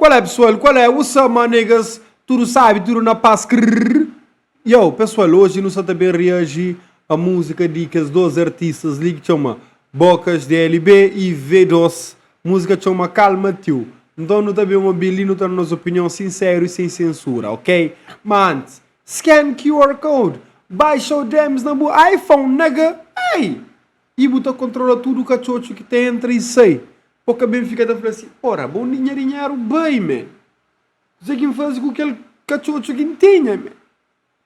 Qual é pessoal, qual é? What's up my niggas? Tudo sabe, tudo na paz krrr. Yo, pessoal, hoje nu sa ta ben reagi a música di kes dos artistas li ki txoma Bocas DLB e V2. Música txoma Calma Tio. Nton nu ta ben obi li, nu ta da nos opinion sinseru e sem censura, ok? Ma antes, scan QR code, baixa o Dems na bu iPhone, nigga! Hey! I bu ta kontrola tudu katxotxu ki ta entra i sai. Po ka ben fika ta fla si, Ora, bon di nha dinheru bai, man. Kuzê ki N faze ku kel katxotxu ki N tinha, man?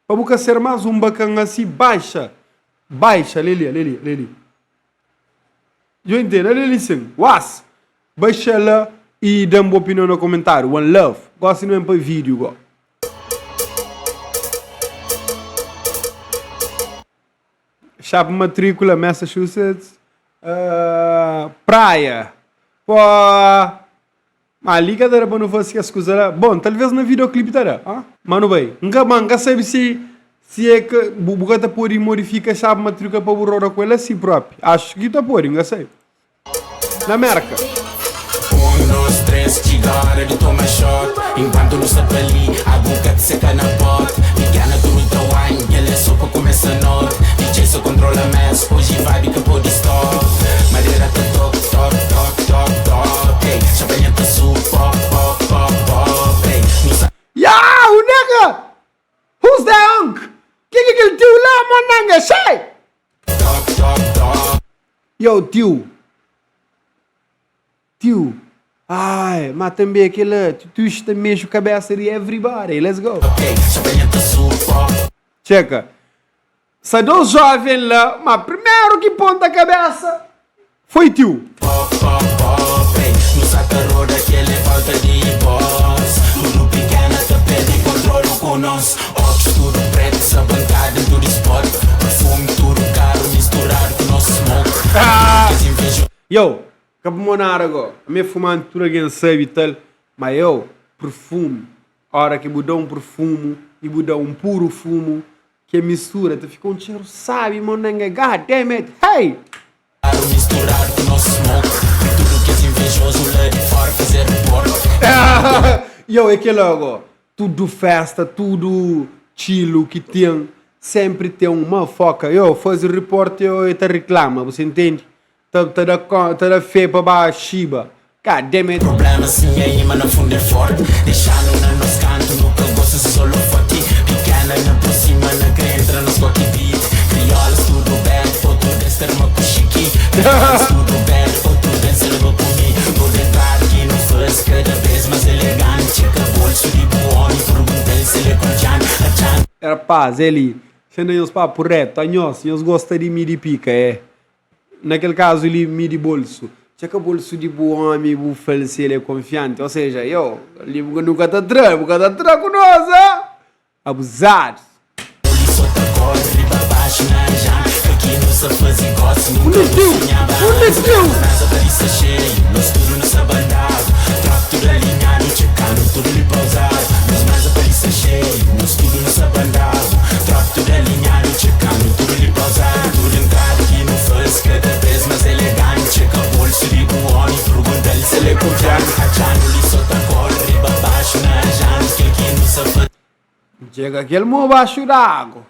Pa bu ka ser más un bakan asi, baixa, baixa, lê li, lê li, lê li. Djo intende? Lê li sin. Was! Baixa la i da-m bu opinion na komentáriu. One love. Gósi nu ben pa vídiu go. Chapa matrícula, Massachusetts, uh, praia. Pô, ma ali ka ta da pa nu fase kes kuza la. Bom, talvez na videoclipe ta da. Ah? Ma nu bai. Nka, ma nka sabe si si é que bu, bu ka ta pode modifica chapa matrícula pa bu roda ku el assim propi. Acho que ta pode, nka sabe. Na Merka. 1, 2, 3, txiga ora di toma shot Enquanto nu sta pa li, agu ka ta seka na pot Pikena tudu ta wine, kel é so pa kumesa not DJ so kontrola mes, oji vibe ka podi stop Madera ta tok, tok, tok, tok, tok Ey, chapanha ta su, pop, pop, pop, pop Ey, nu sa Yah, o nigga! Who's that unk? Ken ki kel tiu la, monanga? Xei! Tok, tok, tok Yo, tiu. Tiu. Ai, ma tanbe kela, tutuxi ta mexe ku kabesa di everybody. Let's go. Ey, chapanha ta su, pop. Txeka. Sa dos joven la, ma primeru ki ponta kabesa foi tiu. Pop, pop, pop, ey, nu sa ta roda kel é falta di boss Tudu pikena ta perde kontrolu ku nos Otus tudu pretu sa bankada dentu di spot Perfume tudu karu misturadu ku nos smoke Tudu kes invejosu Yo, ka bu monada go, ami é fumante tudu algen sabe tal, ma yo, perfume, ora ki bu da un perfumu i bu da un puru fumu, ke mistura ta fika un txeru sabi monanga, god damn it, hey! Karu misturadu ku nos smoke Tudu kes invejosu la di fora faze report Yo, é kel-la go, tudu festa, tudu txilu ki ten, sempri ten un motherfucker, yo, faze report yo, e ta riklama, bu sa intendi? Ta, ta da, ta da fé pa ba xiba, god damn it. Problema si nha ima na fundu é forti Dexanu na nos kantu nu ka gosta ses olofoti Pikena na aproxima na kre entra nos koki beat Kriolas tudu bad otu dancer ma ku xiki Kriolas tudu bad otu dancer ma ku mi Tudu entrada ki nu fazi kada bes mas elegante Txeka bolsu di bu omi pergunta-l si el é konfianti Atxan Rapaz, é li, sendo nhos papu reto, anhos, nhos gosta di midi pika, é? Na kel kazu li, midi bolsu. Txeka bolsu di bu omi, bu fla-l si el é konfianti. Ou seja, yo, li bu nu ka ta tra, bu ka ta tra ku nos, ha? Abuzados. Undi tiu? Undi tiu? N txeka kel mo baxu d'agu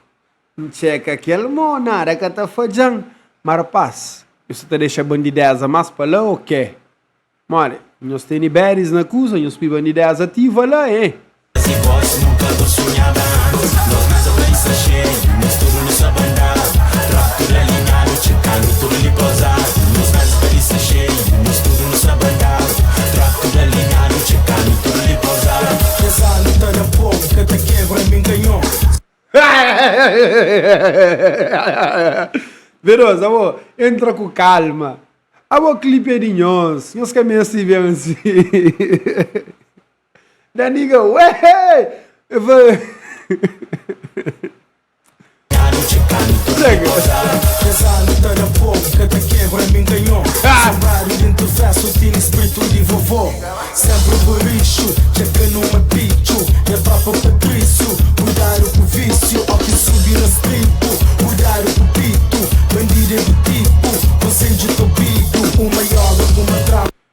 N txeka kel mo nada ka ta fadja-m Ma rapaz, nhos sa ta dexa bandideza más pa la ô ke? Modi, nhos tene baddies na kuza, nhos pui bandideza ativa la, hein? Verosa, abo, entra ku kalma. Abo clipe é di nhos, nhos ka meste ben si. Da nigga, ué! Eu falei. Chega.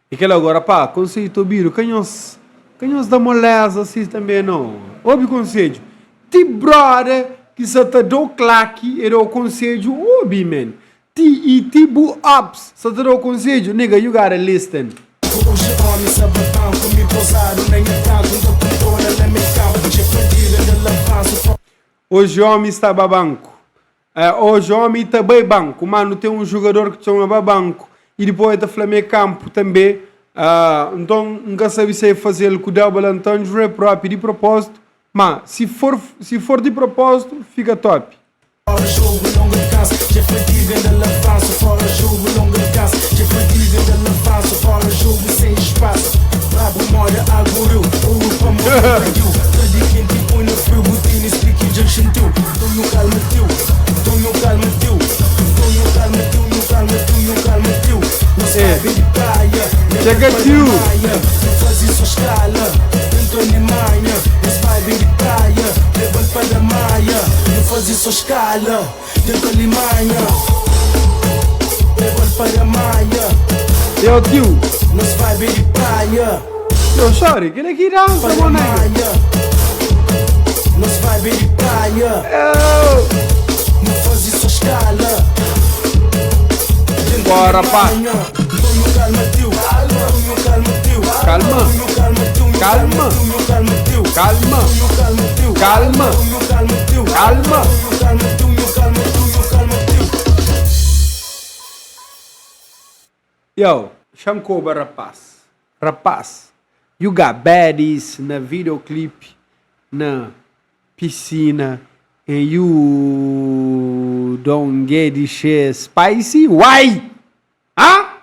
E kel agora pá, conselho ta obidu, ka nhos. Ka nhos da moleza si tanbe no. Obi konsedju. Ti broda ki sa ta dou klaki e dou konsedju obi man. Ti i ti bu ops sa ta dou konsedju nigga you gotta listen. Oji omi sa ba banku mi pozadu na nha kantu N ta kontrola na me kampu Dja fadiga da lavansu fo. Oji omi sta ba banku. Eh, oji omi ta bai banku, ma nu ten un jugador ki txoma ba banku i dipoi el ta fla ma é kampu tanbe. Ah, nton N ka sabe si el faze-l ku double entendre propi di propozitu, ma si for si for di propozitu fika top. Fora jogo longo alcance, dja fadiga da lavansu Fora jogo longo alcance, dja fadiga da lavansu Fora jogo sem espaço, brabo moda agu riu Ouro pa moda badiu, tra di kenti poi na friu Bu tenis piki dja xintiu, Tonho calma tiu, Tonho calma tiu, Tonho calma tiu, nhu calma tiu, nhu calma tiu Nos Eh. vibe di praia, Txeka leba pa tiu. Alemanha Nu faze so skala, dentro Alemanha Nos vibe di praia, leba-l pa Damaia Nu faze so skala, dentro Alemanha Leba-l pa Damaia Yo tiu. Nos vibe di praia. Yo sorry, kel ki dansa Pa mo nigga. Damaia Nos vibe di praia. Eu. Nu faze so skala, dentro Bora pá. Alemanha Tonho calma tiu, Tonho calma tiu, Calma. Tonho calma tiu, nhu Calma. tiu, nhu calma tiu, Calma. Tonho calma tiu, Calma. Tonho calma tiu, Calma. Tonho calma tiu, nhu calma tiu, nhu calma tiu. Yo, xa-m koba rapaz. Rapaz, you got baddies na videoclip, na piscina and you don't get this shit spicy? Why? Ha?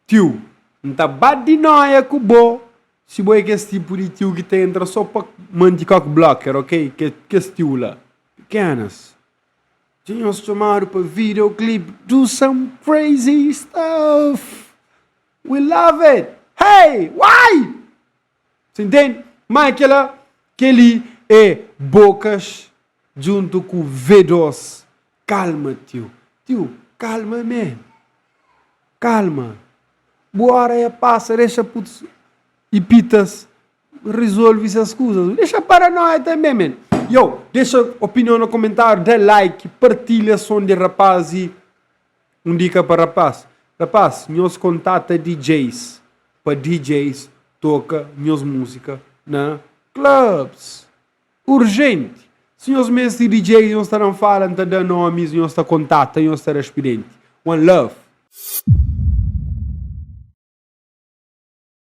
Tiu, N ta ba di noia ku bo si bo é kes tipu di tiu ki ta entra so pa manti cock blocker, ok? Kes tiu la. Pequenas. Dja nhos txomadu pa videoclip do some crazy stuff. We love it. Hey, why? Você entende? Mas aquela, keli é Bocas djuntu ku V2. Calma, tio. Tio, calma man. Calma. Bu hora é passa, deixa putos e pitas resolve essas coisas. Deixa paranoia também, man. Yo, deixa opinião no comentário, dá like, partilha som de rapaz e um dica para rapaz. Rapaz, nhos contata DJs pa DJs toca nhos música na clubs. Urgente. Se nhos meste DJ, nhos ta dan fala, n ta da nomes, nhos ta contata, nhos ta da expediente. One love.